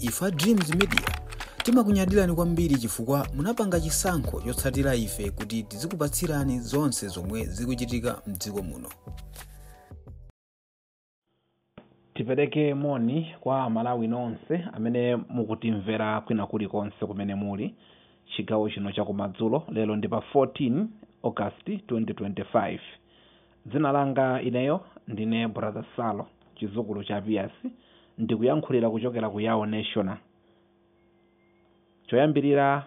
Ife a Dreams Media timakunyadirani kwambiri chifukwa munapanga chisankho chotsatira ife kuti tizikupatsirani zonse zomwe zikuchitika mdziko muno. Tipereke moni kwa Amalawi nonse amene mukutimvera kwina kulikonse kumene muli chigawo chino chakumadzulo. Lero ndi pa 14 August 2025. Dzina langa ineyo ndine Brother Salo, chizukulu cha Pias, ndikuyankhulira kuchokera ku Yao National. Choyambirira,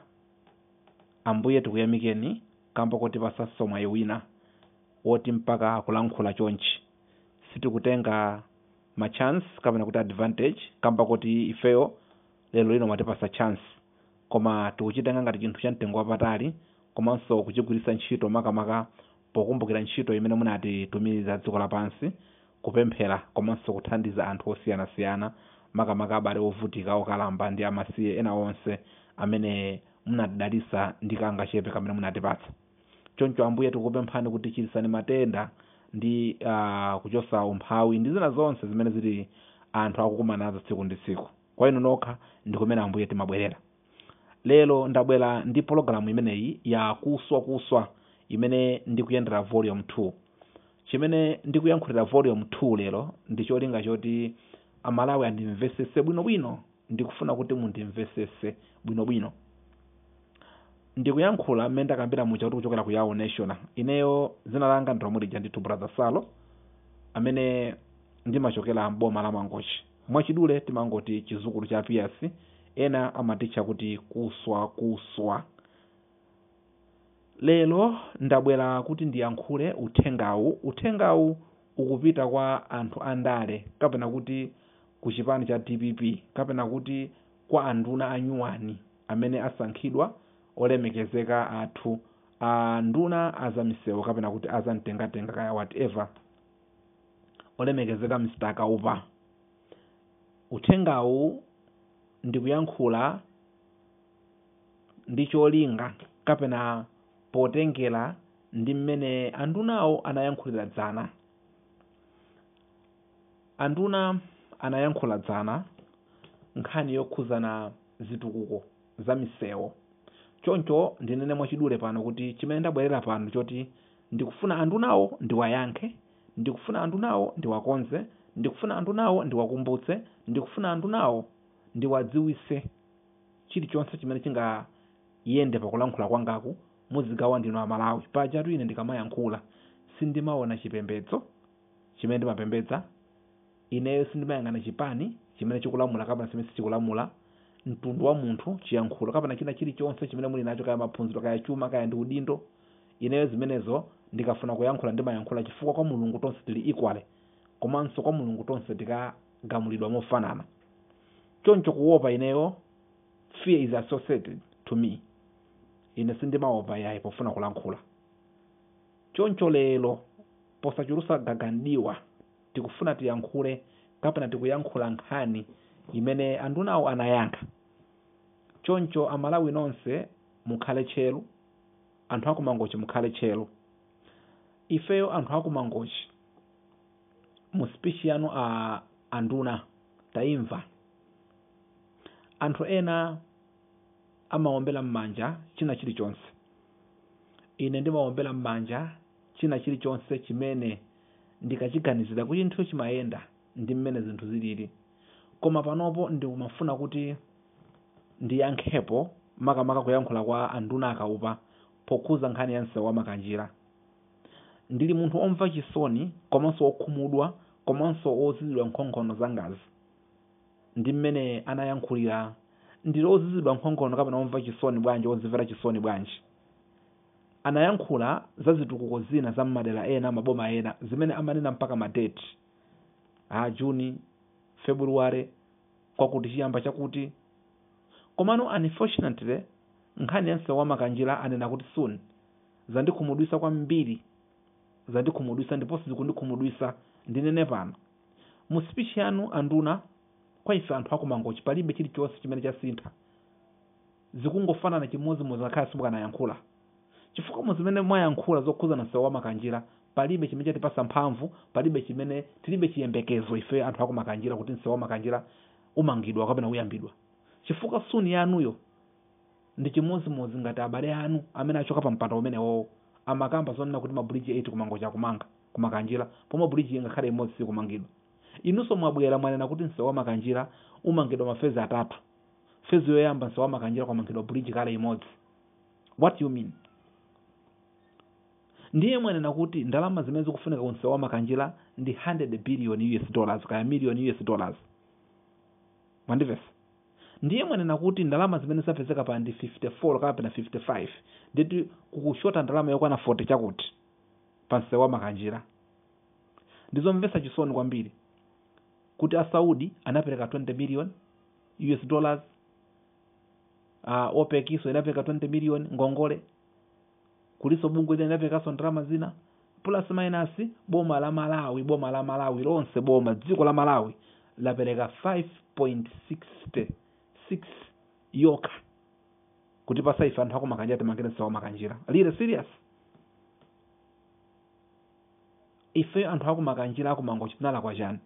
Ambuye tikuyamikeni kamba kuti pasaso mwayi wina woti mpaka kulankhula chonchi. Sitikutenga ma chance kapena kuti advantage kamba kuti ifeyo lero lino mwatipasa chance, koma tikuchitenga ngati chinthu cha mtengo wapatali komanso kuchigwiritsa ntchito, makamaka pokumbukira ntchito imene munatitumiza dziko lapansi, kupemphera komanso kuthandiza anthu osiyanasiyana, makamaka abale ovutika, okalamba ndi amasiye ena onse amene munatidalitsa ndi kangachepe kamene munatipatsa. Choncho Ambuye, tikupemphani kuti chiritsani matenda ndi kuchosa umphawi ndi zina zonse zimene zili anthu akukumana nazo tsiku ndi tsiku. Kwa inu nokha ndi kumene, Ambuye, timabwerera. Lero ndabwera ndi pologalamu imeneyi ya Kuswa Kuswa imene ndikuyendera volume 2. Chimene ndikuyankhulira volume 2 lero ndi cholinga choti Amalawi andimvesese bwinobwino. Ndikufuna kuti mundimvesese bwinobwino. Ndikuyankhula mmene ndakambira muja kuti kuchokera ku Yao National. Ineyo dzina langa ndilomwe ndithu, Brother Salo, amene ndimachokera mboma la Mangochi. Mwachidule timangoti chizukulu cha Pias, ena amatitcha kuti Kuswa Kuswa. Lero ndabwera kuti ndiyankhule uthengawu. Uthengawu ukupita kwa anthu andale, kapena kuti ku chipani cha DPP, kapena kuti kwa anduna anyuwani amene asankhidwa, olemekezeka athu anduna azamisewu kapena kuti azamtengatenga, kaya whatever, olemekezeka Mr Kaupa. Uthengawu ndikuyankhula ndi cholinga kapena potengera ndi mmene andunawo anayankhulira dzana. Anduna anayankhula dzana nkhani yokhuzana zitukuko za misewu. Choncho ndinene mwachidule pano kuti chimene ndabwerera pano choti ndikufuna andunawo ndiwayankhe, ndikufuna andunawo ndiwakonze, ndikufuna andunawo ndiwakumbutse, ndikufuna andunawo ndiwadziwise chilichonse chimene chingayende pakulankhula kwangaku. Muzigawa ndinu Amalawi. Pajatu ine ndikamayankhula sindimaona chipembedzo chimene ndimapembedza ineyo, sindimayang'ana chipani chimene chikulamula kapena chimene sichikulamula, mtundu wa munthu, chiyankhulo kapena china chilichonse chimene muli nacho, kaya maphunziro, kaya chuma, kaya ndi udindo. Ineyo zimenezo ndikafuna kuyankhula ndimayankhula, chifukwa kwa Mulungu tonse tili equal, komanso kwa Mulungu tonse tikagamulidwa mofanana. Choncho kuopa ineyo, fear is associated to me, ine sindimaopa yayi pofuna kulankhula. Choncho lero, posachulusa gagandiwa, tikufuna tiyankhule kapena tikuyankhula nkhani imene andunawo anayankha. Choncho Amalawi nonse mukhale tcheru, anthu akumangochi mukhale tcheru. Ifeyo anthu akumangochi, mu speech yanu a anduna taimva. Anthu ena amawombera m'manja china chilichonse. Ine ndimawombera m'manja china chilichonse chimene ndikachiganizira kuti chinthu chimayenda ndi mmene zinthu zilili. Koma panopo ndikumafuna kuti ndiyankhepo, makamaka kuyankhula kwa anduna Akaupa pokhuza nkhani ya msewu wa Makanjira. Ndili munthu omva chisoni komanso wokhumudwa komanso wozizidwa nkhongono za ngazi ndi mmene anayankhulira. Ndili ozizidwa nkhongono kapena omva chisoni bwanji, odzimvera chisoni bwanji? Anayankhula za zitukuko zina za madera ena, maboma ena, zimene amanena mpaka ma date a Juni, February, kwakuti chiyamba chakuti. Komano unfortunately nkhani ya msewu wa Makanjira anena kuti soon. Zandikhumudwisa kwambiri, zandikhumudwisa ndiponso zikundikhumudwisa. Ndinene pano, mu speech yanu anduna, kwa ife anthu akumangochi palibe chilichonse chimene chasintha. Zikungofanana chimodzimodzi ngakhale simukanayankhula, chifukwa mu zimene mwayankhula zokhuzana msewu wa Makanjira palibe chimene chatipasa mphamvu, palibe chimene, tilibe chiyembekezo ife anthu akumakanjira kuti msewu wa Makanjira umangidwa kapena uyambidwa. Chifukwa soon yanuyo ndi chimodzimodzi ngati abale anu amene achoka pa mpando umenewowo amakamba zonena kuti mabridge 8 kumangochi akumanga kumakanjira, pomwe bridge ngakhale imodzi sikumangidwa. Inunso mwabwera mwanena kuti msewu wa Makanjira umangidwa maphase atatu. Phase yoyamba msewu wa Makanjira kwamangidwa bridge kale imodzi. What you mean? Ndiye mwanena kuti ndalama zimene zikufunika ku msewu wa Makanjira ndi 100 billion US dollars, kaya million US dollars. Mwandimvetsa? Ndiye mwanena kuti ndalama zimene zapezeka pa ndi 54 kapena 55, nditi kukushota ndalama yokwana 40 chakuti pa msewu wa Makanjira. Ndizomvetsa chisoni kwambiri kuti a Saudi anapereka 20 million US dollars, OPEC iso inapereka 20 million ngongole, kuliso bungwe lina linaperekanso ndalama zina, plus minus boma la Malawi, boma la Malawi lonse, boma dziko la Malawi lapereka 5.66 yokha kuti pasa ife anthu akumakanjira timangire msewu wa Makanjira. Really serious? Ife anthu akumakanjira akumangochi tinalakwa chani?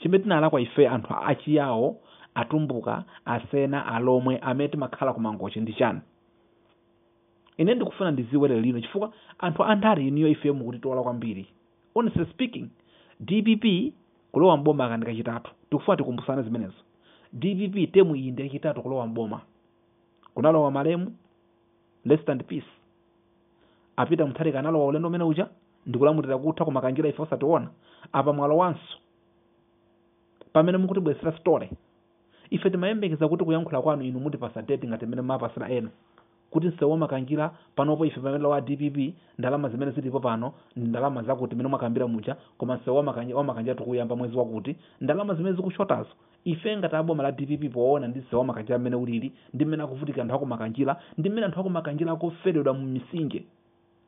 Chimene tinalakwa ife anthu achiyawo, atumbuka, asena, alomwe amene timakhala kumangochi ndi chani? Ine ndikufuna ndiziwe lero lino, chifukwa anthu andale iniyo ife mukutitola kwambiri. Honestly speaking, DPP kulowa mboma akandi kachitatu, tikufuna tikumbusane zimenezo. DPP term iyi ndi yachitatu kulowa mboma. Kunalowa malemu, rest and peace. Apita Mutharika analowa ulendo umene uja ndikulamulira kutha kumakanjira ife osationa. Apa mwalowanso pamene mukutibwezera story. Ife timayembekeza kuti kuyankhula kwanu inu mutipasa date ngati mmene mumapasira ena, kuti msewu wa Makanjira panopo ife pamene wa DPP ndalama zimene zilipo pano ndi ndalama zakuti mmene mwakambira muja, koma msewu wa Makanjira tikuyamba mwezi wakuti, ndalama zimene zikushotazo ife ngati aboma la DPP poona ndi msewu wa Makanjira mmene ulili ndi mmene akuvutika anthu akumakanjira ndi mmene anthu akumakanjira akuferedwa mu misinje,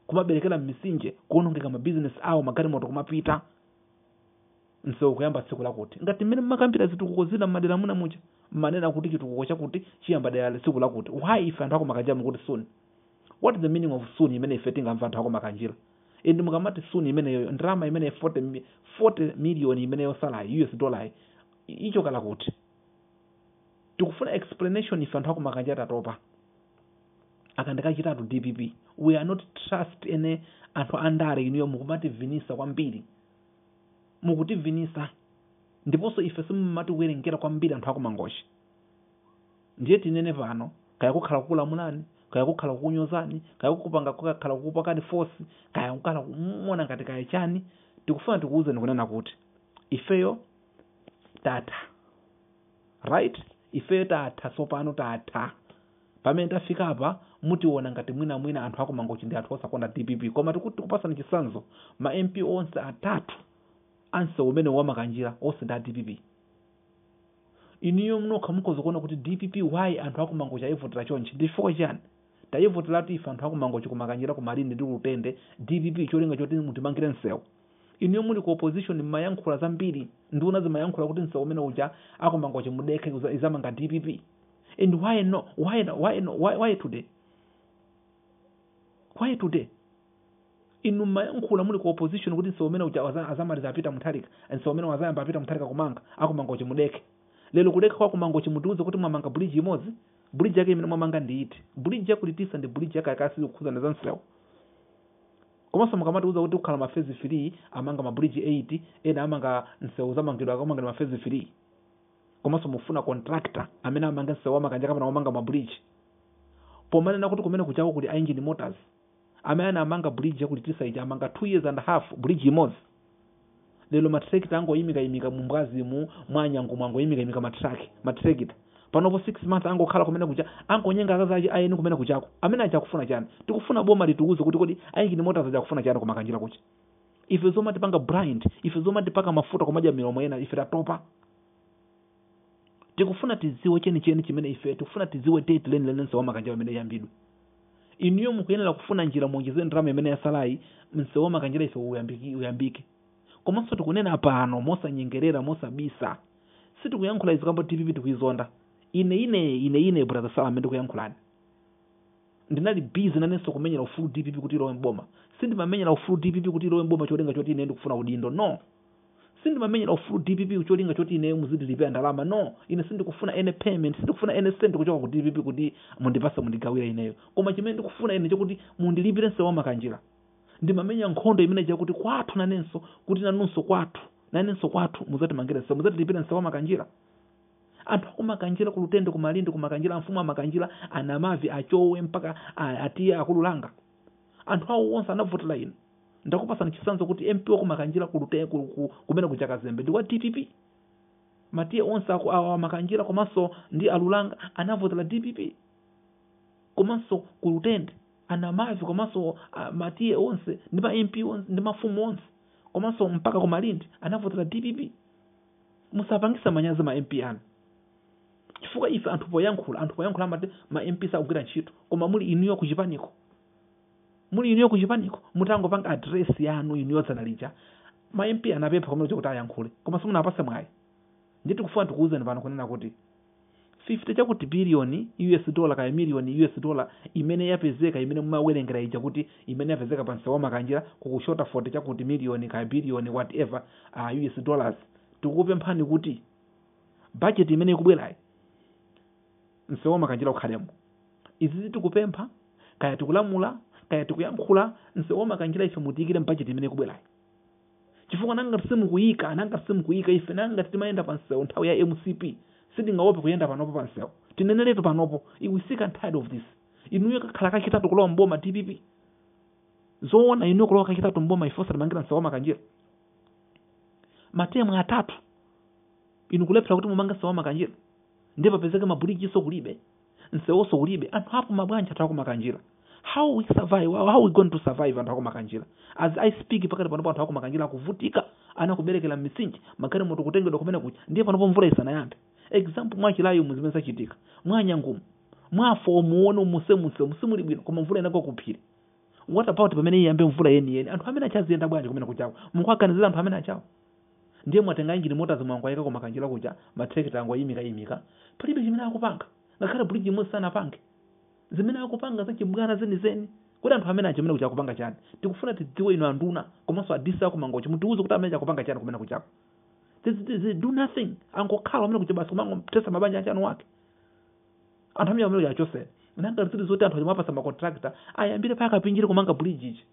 kumaberekera m'misinje, kuonongeka mabizinesi awo, magalimoto kumapita, msewu kuyamba tsiku lakuti. Ngati mmene mmakambira zitukuko zina mmadera muna muja, mmanena kuti chitukuko chakuti chiyamba dera tsiku lakuti. Why ife anthu akumakanjira mukuti soon? What is the meaning of soon imene ife tingamva anthu akumakanjira? Indi mukamati soon imeneyo, ndalama imene 40 million imene yosalayi US dollar ichokala kuti? Tikufuna explanation ife anthu akumakanjira tatopa. Akandikachitatu DPP, we are not trust ene anthu andale inuyo mukumativinisa kwambiri, mukutivinisa, ndiponso ife simumatiwerengera kwambiri anthu akumangochi. Ndiye tinene pano, kaya kukhala kukulamulani, kaya kukhala kukunyozani, kaya kukupanga, kukhala kukupakani force, kaya kukhala kumuona ngati kaya chani, tikufuna tikuwuzeni kunena kuti ifeyo tatha, right? Ifeyo tatha tsopano, tatha. Pamene tafika apa mutiona ngati mwina anthu akumangochi ndi anthu osakonda DPP, koma tikuti tikupasani chitsanzo, ma MP onse atatu anse umene wa Makanjira onse ndi a DPP. Iniyo mnokha mukhoza kuona kuti DPP why anthu akumangochi ayivotera chonchi ndi chifukwa chani? Tayivoteratu ife anthu akumangochi kumakanjira kumalindi ndi lutende DPP cholinga choti mutimangire msewu. Iniyo muli ku opposition mmayankhula zambiri, nduna zimayankhula kuti msewu umene uja akumangochi mudekhe izamanga DPP. And why no? Why no? Why no? Why, why today? Why today? Inu mmayankhula muli ku opposition kuti msewu umene uja azamaliza apita Mutharika, msewu umene wazayamba apita Mutharika kumanga akumangochi mudekhe. Lero kudekha kwa kumangochi mutiuze kuti mwamanga bridge imodzi, bridge yake imene mwamanga ndi iti? Bridge yakulitisa ndi bridge yake akasi kukhuzana za msewu. Komanso mukamatiuza kuti kukhala ma phase 3 amanga ma bridge 8, ena amanga msewu zamangidwa akamangidwa ma phase 3. Komanso mufuna contractor amene amanga msewu wamakanja kapena wamanga ma bridge. Pomanena kuti kumene kuchako kuli Engine Motors amene anamanga bridge yakulitisa ija amanga 2 years and a half bridge imodzi. Lero matrekita angoyimikayimika mumbwazimu mwanyangu mwangoyimikayimika matrekita panopo 6 months angokhala kumene kucha, angonyenga akazi achi ayeni kumene kuchako. Amene aja akufuna chani? Tikufuna boma litiuze kuti kodi Engine Motors aja akufuna chani kumakanjira kucha. Ife zomatipanga blind, ife zomatipaka mafuta kumadya milomo ena, ife tatopa. Tikufuna tiziwe chenicheni chimene ife tikufuna tiziwe date lenileni msewu wamakanjira umene yambidwe. Inuyo mukuyenera kufuna njira muonjezere ndalama imene yasalayi msewu wamakanjira ife uyambike. Komanso tikunena pano mosanyengerera mosabisa, sitikuyankhula izi kambo DPP tikuyizonda. Ine brother Salam ndikuyankhulani, ndinali busy nanenso kumenyera ufulu DPP kuti ilowe mboma. Sindimamenyera ufulu DPP kuti ilowe mboma cholinga choti ine ndikufuna udindo, no. Sindimamenyera ufulu DPP cholinga choti ine muzindilipira ndalama. No, ine sindikufuna any payment, sindikufuna any cent kuchoka ku DPP kuti mundipase, mundigawire ineyo. Koma chimene ndikufuna ine chokuti mundilipire msewu wa Makanjira. Ndimamenya nkhondo imene chakuti kwathu nanenso, kuti nanunso kwathu, nanenso kwathu muzatimangira msewu, muzatilipira msewu wa Makanjira. Anthu akumakanjira kulutendo, kumalindi, kumakanjira, mfumu amakanjira, anamavi, achowe, mpaka atiye akululanga, anthu awo onse anavotera inu. Ndakupasani chitsanzo kuti MP wakumakanjira kumene kuchakazembe ndi wa DPP. Matiye onse awa Makanjira komanso ndi alulanga anavotera DPP, komanso kulutende anamavi, komanso matiye onse ndi ma MP onse ndi mafumu onse, komanso mpaka kumalindi anavotera DPP. Musapangisa manyazi ma MP anu, chifukwa ife anthu poyankhula amati ma MP sakugwira ntchito, koma muli inuyo kuchipaniko, muli inuyo kuchipaniko, mutangopanga address yanu inuyo dzana lija, ma MP anapempha kumene kuti ayankhule, koma simunapase mwayi. Ndiye tikufuna tikuwuzeni pano kunena kuti 50 chakuti biliyoni US dollar, kaya miliyoni US dollar imene yapezeka, imene mumawerengera ija kuti imene yapezeka pa msewu wa Makanjira kukushota 40 chakuti miliyoni, kaya biliyoni, whatever, US dollars, tikukupemphani kuti budget imene ikubwerayi msewu wa Makanjira ukhalemo. Izi tikupempha, kaya tikulamula, kaya tikuyankhula, msewu wa Makanjira ife mutiyikire mbudget imene ikubwerayi, chifukwa nanga simukuyika, nanga simukuyika ife, nanga timayenda pa msewu nthawi ya MCP, sitingaope kuyenda panopo pa msewu. Tineneretu panopo, we sick and tired of this. Inuyo kakhala kachitatu kulowa mboma DPP, zoona inuyo kulowa kachitatu mboma ife osatimangira msewu wa Makanjira? Matemu atatu inu kulephera kuti mumange msewu wa Makanjira, ndiye papezeke mabridge kulibe, msewonso kulibe. Anthu apo mabwanji anthu akumakanjira? How we survive? How we going to survive, anthu akumakanjira? As I speak, pakati panopo anthu akumakanjira akuvutika, ana kuberekera m'mitsinje, magalimoto kutengedwa kumene kucha. Ndiye panopo mvula isanayambe. Example, mwachilayo muzimene zachitika mwanyangumu, mwafo muone musemuse musimuli bwino, koma mvula inagwa kuphiri. What about pamene iyambe mvula yeniyeni? Anthu amene achaziyenda bwanji kumene kuchako? Mukuwaganizira anthu amene achawo? Ndiye mwatenga engine motors, mwangoyika kumakanjira kuja, matrekta angoyimika yimika, palibe chimene akupanga, ngakhale bridge imodzi sanapange. Zimene akupanga zachibwana zenizeni. Kuti anthu amene achimene kuja akupanga chani? Tikufuna tidziwe inu anduna komanso adisi akumangochi, mutiuze kuti amene akupanga chani kumene kuchako. They do nothing, angokhala amene kuja basi, kumangothetsa mabanja achanu wake. Anthu amene amene achosera, nanga zili zoti anthu achimapasa macontractor ayambire paka pinjire kumanga bridge ichi,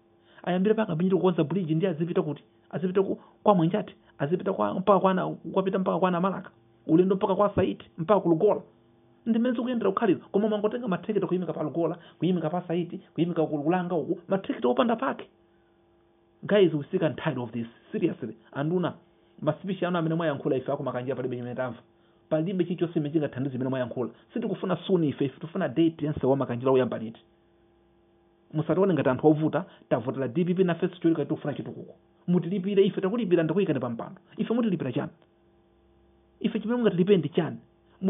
ayambire paka pinjire kukonza bridge, ndi azipita kuti azipita kwa Mwenjati, azipita kwa mpaka kwana kwapita mpaka kwana Malaka, ulendo mpaka kwa Saiti, mpaka kulugola. Ndimene zikuyendera kukhalira. Koma mangotenga mathekita kuyimika pa Lugola, kuyimika pa Saiti, kuyimika kulanga uku, mathekita opanda pake. Guys, we sick and tired of this, seriously. Anduna, maspeech anu amene mwayankhula, ife akumakanjira palibe chimene tamva, palibe chilichonse chimene chingathandize chimene mwayankhula. Sitikufuna soon ife, ife tifuna date ya msewu wa Makanjira uyamba liti. Musatione ngati anthu ovuta. Tavotera DPP nafenso cholinga tikufuna chitukuko. Mutilipire ife, takulipira, ndakuyikani pa mpando. Ife mutilipira chani? Ife chimene mungatilipire ndi chani?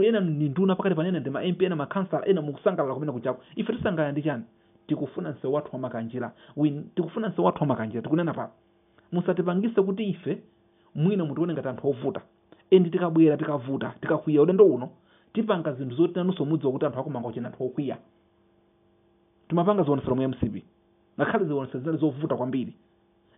Ena ni nduna pakati panene, ndi ma MP ena, makhansala ena, mukusangalala kumene kuchako. Ife tisangalala ndi chani? Tikufuna msewu wathu wa Makanjira. Tikufuna msewu wathu wa Makanjira. Tikunena pano, musatipangise kuti ife mwina mutione ngati anthu ovuta. And tikabwera, tikavuta, tikakwiya ulendo uno, tipanga zinthu zoti nanunso mudziwa kuti anthu akumangochi anthu okwiya. Timapanga zionesero mu MCP, ngakhale zionesero zinali zovuta kwambiri.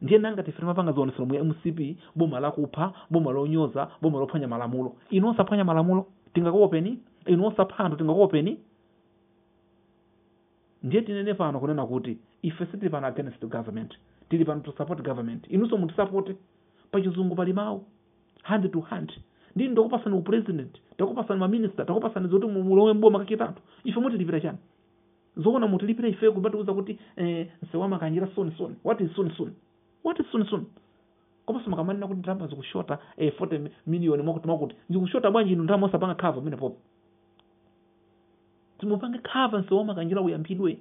Ndiye nanga tife timapanga zionesero mu MCP, boma lakupha, boma lonyoza, boma lophwanya malamulo. Inu osaphwanya malamulo tingakuopeni? Inu osapha anthu tingakuopeni? Ndiye tinene pano kunena kuti ife sitili pano against the government, tili pano to support government. Inunso mutisapote. Pachizungu pali mawu, hand to hand. Ndi ndakupasani upresident, takupasani maminister, takupasani zoti mulowe mboma kachitatu. Ife mutilipira chani? Zoona mutilipira ife kumatiuza kuti msewu wa Makanjira soon soon? What is soon soon? What is soon soon? Komanso mukamanena kuti ndalama zikushota, 40 million mwakuti mwakuti, zikushota bwanji inu ndalama osapanga cover pamene popo? Timupange cover msewu wa Makanjira uyambidwe.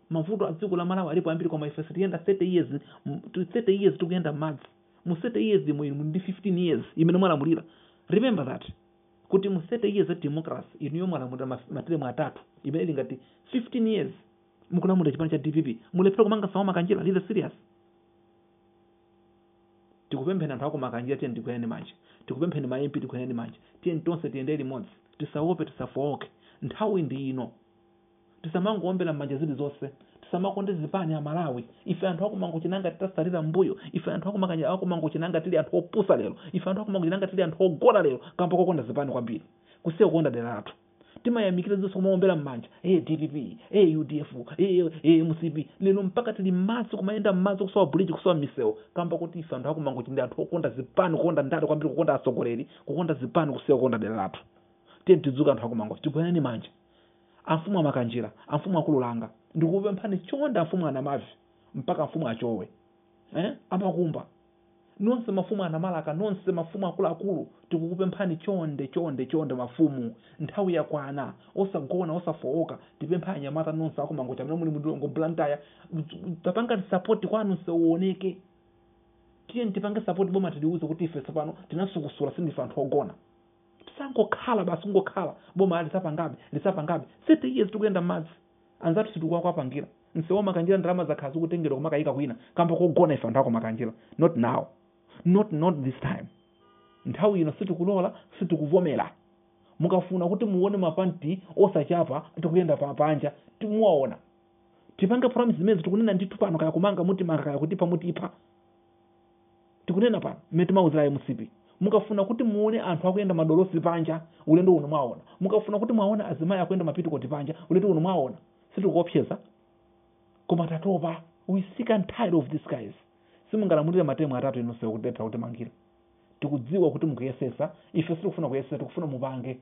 Mavuto a dziko la Malawi alipo ambiri, koma ife sitiyenda 30 years, 30 years tikuyenda m'madzi. Mu 30 years imwe inu ndi 15 years imene mwalamulira. Remember that kuti mu 30 years ya democracy inuyo mwalamulira materemu atatu, imene ili ngati 15 years mukulamulira chipani cha DPP. Mulephera kumanga msewu wa Makanjira? Really, serious? Tikupempheni anthu ako Makanjira, tiye tikuyeni manja. Tikupempheni ma MP, tikuyeni manja. Tiye tonse tiyende limodzi, tisaope, tisafowoke. Nthawi ndi ino. Tisamangowombera m'manja zilizonse. Tisamakonde zipani Amalawi. Ife anthu akumangochi nanga titasalira mbuyo. Ife anthu akumangochi nanga tili anthu opusa lero. Ife anthu akumangochi nanga tili anthu ogona lero kamba kokonda zipani kwambiri, kusiya kukonda dera lathu. Timayamikira zonse, kumaombera m'manja, DPP, UDF, MCP. Lero mpaka tili m'madzi, kumayenda m'madzi, kusowa bridge, kusowa misewu, kamba kuti ife anthu akumangochi ndi anthu okonda zipani, kukonda ndale kwambiri, kukonda atsogoleri, kukonda zipani, kusiya kukonda dera lathu. Tiye tidzuka, anthu akumangochi, tigwaneni manja. Amfumu amakanjira, amfumu akululanga, ndikupemphani chonde. Amfumu anamavi mpaka amfumu achowe, amakumba nonse, mafumu anamalaka nonse, mafumu akuluakulu, tikukupemphani chonde, chonde, chonde. Mafumu, nthawi yakwana, osagona, osafowoka. Tipempha anyamata nonse akumangochi amene muli mudilongo, Blantyre, tapangani support kwanu seuoneke. Tiye tipange support boma, tiliuze kuti ife tsopano tinasukusula, sindife anthu ogona. Tisangokhala basi, kungokhala boma lisapangabe, lisapangabe. 30 years tikuyenda m'madzi, anzathu sitikuwapangira msewu Makanjira. Ndalama zakhala zikutengedwa kumakayika kwina kamba kogona ife anthu ako Makanjira. Not now, not this time. Nthawi ino sitikulola, sitikuvomera. Mukafuna kuti muone mapanti osachapa tikuyenda pa panja, timuwaona. Tipange promise zimene tikunena ndithu pano. Kaya kumanga mutimanga, kaya kutipha mutipha, tikunena pano mmene timauzira MCP. Mukafuna kuti muone anthu akuyenda madolosi panja, ulendo uno mwaona. Mukafuna kuti mwaone azimayi akuyenda mapitikoti panja, ulendo uno mwaona. Sitikuopseza, koma tatopa. We sick and tired of these guys. Simungalamulire ma term atatu inonse kutepha kutimangira. Tikudziwa kuti mukuyesesa. Ife sitikufuna kuyesesa, tikufuna mupange,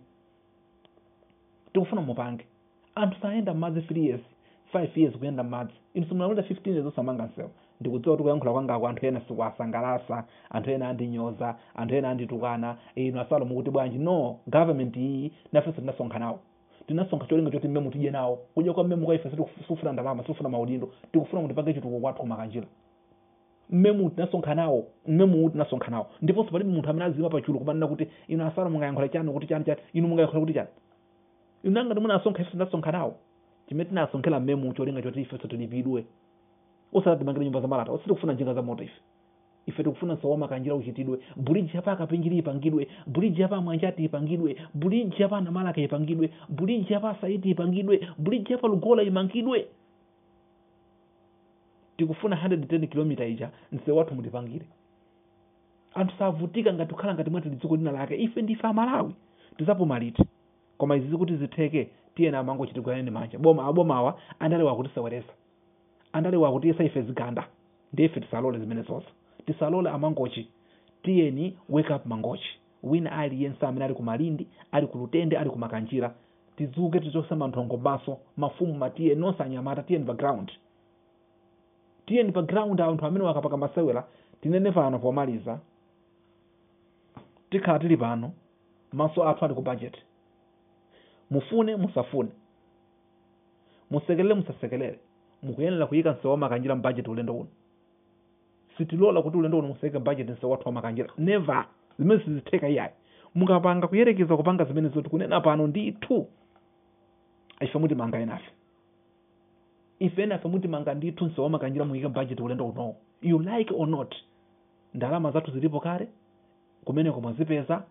tikufuna mupange. Anthu sayenda m'madzi 3 years, 5 years kuyenda m'madzi. Inu simulamulira 15 years osamanga msewu. Ndikudziwa kuti kuyankhula kwangako anthu ena sikuwasangalasa, anthu ena andinyoza, anthu ena anditukana. Inu asalo mukuti bwanji? No government iyi, nafenso tinasonkha nawo. Tinasonkha cholinga choti mmene mutidye nawo. Kudya kwa mmene kwa ife sitikufuna ndalama, sitikufuna maudindo, tikufuna mutipange chitukuko kwathu kumakanjira. Mmemu tinasonkha nawo, mmemu tinasonkha nawo. Ndiponso palibe munthu amene azima pachulu kumanena kuti inu asala mungayankhula chani, kuti chani chani. Inu mungayankhula kuti chani? Inu nangati munasonkha, ife tinasonkha nawo. Chimene tinasonkhera mmemu, cholinga choti ifenso tilipidwe, osati timangire nyumba za malata. Sitikufuna njinga za moto ife. Ife tikufuna msewu wa Makanjira uchitidwe, bridge yapa Akapinjiri ipangidwe, bridge yapa Mwanjati ipangidwe, bridge yapa Namalaka ipangidwe, bridge yapa Saiti ipangidwe, bridge yapa Lugola imangidwe. Tikufuna 110 km ija, msewu wathu mutipangire. Anthu savutika ngati kukhala ngati mwati dziko lina lake. Ife ndife Amalawi, tizapuma liti? Koma izi zikuti zitheke, tiyena amango chitigwaneni manja. Boma, abomawa andalewa akutiseweresa, andalewa akutiyesa ife ziganda. Ndiye ife tisalole zimene zonse, tisalole. Amangochi, tiyeni, wake up Mangochi. Wina aliyense amene ali ku Malindi, ali ku Lutende, ali ku Makanjira, tidzuke, tichose manthongo maso. Mafumu, matiye nonse, anyamata, tiyeni pa ground, tiyeni pa ground. Anthu amene wakapaka masewera, tinene pano pomaliza, tikhala tili pano, maso athu ali ku budget. Mufune musafune, musekelele musasekelele, mukuyenera kuyika msewu wa Makanjira m'budget ulendo uno. Sitilola kuti ulendo uno musayike budget msewu wathu wa Makanjira, never. Zimene sizitheka iyayi. Mukapanga kuyerekeza kupanga zimene zoti kunena pano ndithu, ife mutimanga enafe, ife enafe mutimanga ndithu. Msewu wa Makanjira muyike budget ulendo unowo, you like or not. Ndalama zathu zilipo kale kumeneko, mwazipeza.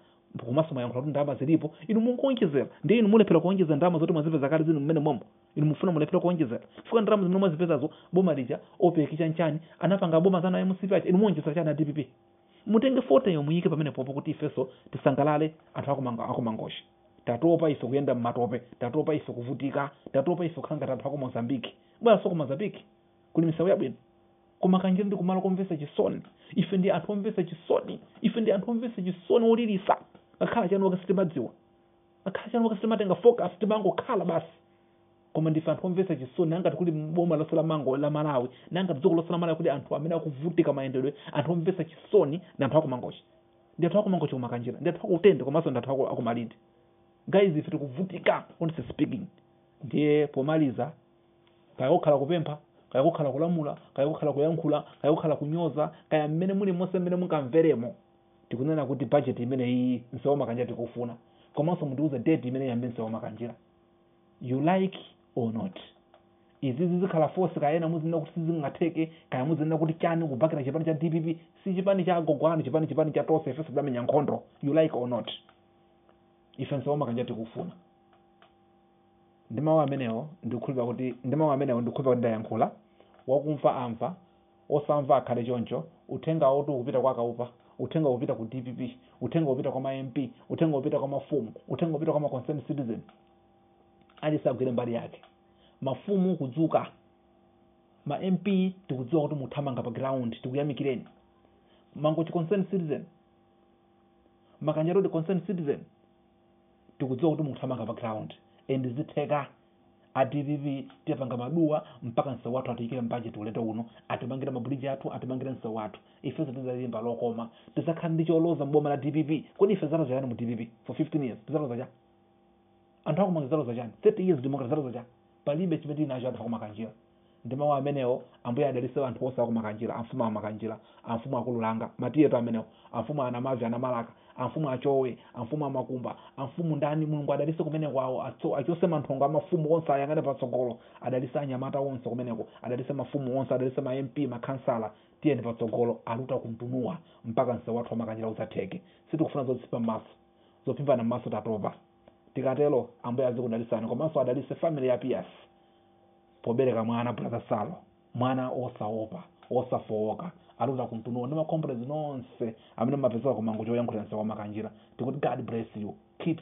Komanso mwayankhula kuti ndalama zilipo, inu mukuonjezera. Ndiye inu mulephera kuonjeza ndalama zoti mwazipeza kale zinu mmene momo? Inu mufuna mulephera kuonjezera chifukwa ndalama zimene mwazipezazo, boma lija, OPEC, chanchani, anapanga boma zanu MCP aja. Inu muonjezera chani? A DPP, mutenge 40 yo muyike pamene popo kuti ifenso tisangalale. Anthu akumangochi tatopa ife kuyenda mmatope, tatopa ife kuvutika, tatopa ife kukhala ngati anthu aku Mozambiki. Bwana, so ku Mozambiki kuli misewu yabwino, koma Kanjira ndi kumalo komvetsa chisoni. Ife ndi anthu omvetsa chisoni, ife ndi anthu omvetsa chisoni, olirisa. Ngakhala chanu wake sitimadziwa, ngakhala chanu wake sitimatenga focus, timangokhala basi. Koma ndife anthu omvetsa chisoni. Nangati kuli boma lonse la mango la Malawi, nangati dziko lonse la Malawi kuli anthu amene akuvutika mayendedwe, anthu omvetsa chisoni ndi anthu akumangochi, ndi anthu akumangochi kumakanjira, ndi anthu akutende, komanso ndi anthu akumalindi. Guys, ife tikuvutika, honestly speaking. Ndiye pomaliza, kaya kukhala kupempha, kaya kukhala kulamula, kaya kukhala kuyankhula, kaya kukhala kunyoza, kaya mmene muli monse mmene mungamveremo, tikunena kuti budget imene iyi, msewu wa Makanjira tikufuna. Komanso mundiuze date imene yambe msewu wa Makanjira, you like or not. Izi zizikhala force. Kaya ena muzinena kuti sizingatheke, kaya muzinena kuti chani, kubakira chipani cha DPP si chipani cha agogo anu, chipani cha tonse. Ife tidamenya nkhondo, you like or not. Ife msewu wa Makanjira tikufuna. Ndi mawu amenewo ndikukhulupirira kuti, ndi mawu amenewo ndikukhulupirira kuti ndayankhula. Wakumva amva, osamva akhale choncho. Uthenga woti ukupita kwa Kaupa, uthenga ukupita ku DPP, uthenga ukupita kwa ma MP, uthenga ukupita kwa mafumu, uthenga ukupita kwa ma concerned citizen. Aliyense agwire mbali yake. Mafumu kudzuka, ma MP tikudziwa kuti muthamanga pa ground, tikuyamikireni. Mangochi concerned citizen, Makanjira Road concerned citizen, tikudziwa kuti muthamanga pa ground and zitheka. A DPP tiyapanga maduwa mpaka msewu wathu atiyikire mbudget ulendo uno, atimangira mabridge athu, atimangira msewu wathu. Ifenso tizalimba lokoma, tizakhala ndi choloza mboma la DPP. Kodi ife zaloza chani mu DPP for 15 years? Tizaloza cha anthu akumangira, zaloza chani? 30 years democracy, zaloza cha? Palibe chimene tili nacho anthu akumakanjira. Ndi mawu amenewo, Ambuye adalitse anthu onse akumakanjira, amfumu amakanjira, amfumu akululanga matiyeto amenewo, amfumu anamavi, anamalaka, amfumu achowe, amfumu amakumba, amfumu ndani. Mulungu adalitse kumene kwawo, achose manthongo amafumu onse, ayang'ane patsogolo. Adalitse anyamata onse kumeneko, adalitse mafumu onse, adalitse ma MP, makhansala. Tiyeni patsogolo, aluta kuntunuwa mpaka msewu wathu wamakanjira udzatheke. Sitikufuna zotsipa m'maso, zophimbana m'maso, tatopa. Tikatero Ambuye azikudalitsani, komanso adalitse family ya Pias pobereka mwana Brother Salo, mwana osaopa, osafowoka, aluta kuntunuwa. Ndi macomrades nonse amene mumapezeka kumango choyankhulira msewu wamakanjira, tikuti God bless you. Keep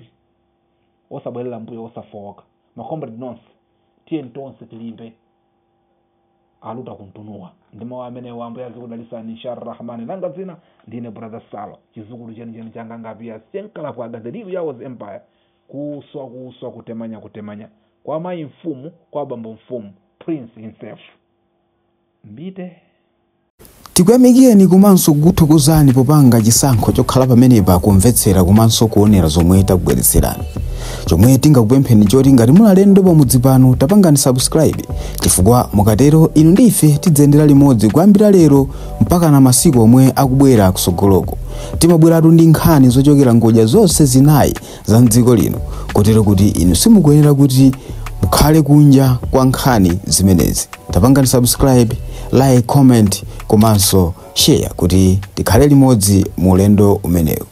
osabwerera mbuyo, osafowoka. Macomrades nonse, tiyeni tonse tilimbe, aluta kuntunuwa. Ndi mawu amenewo, Ambuye azikudalitsani inshallah rahmani. Langa dzina ndine Brother Salo, chizukulu chenicheni changa ngapiya chenkalapwaga, the real Yawo's empire. Kuswa kuswa, kutemanya kutemanya, kwa mayi mfumu, kwa bambo mfumu, prince himself. Mbite. Tikuyamikeni komanso kukuthokozani popanga chisankho chokhala pamenepa kumvetsera komanso kuonera zomwe takubweretserani. Chomwe tingakupempheni choti ngati muli alendo pamudzi pano, tapangani subscribe, chifukwa mukatero inu ndi ife tidzayendera limodzi kuyambira lero mpaka na masiku omwe akubwera kusogoloko. Timabweratu ndi nkhani zochokera ngodya zonse zinayi za mdziko lino, kotero kuti inu simukuyenera kuti mukhale kunja kwa nkhani zimenezi. Tapangani subscribe, like, comment komanso share kuti tikhale limodzi mu ulendo umenewu.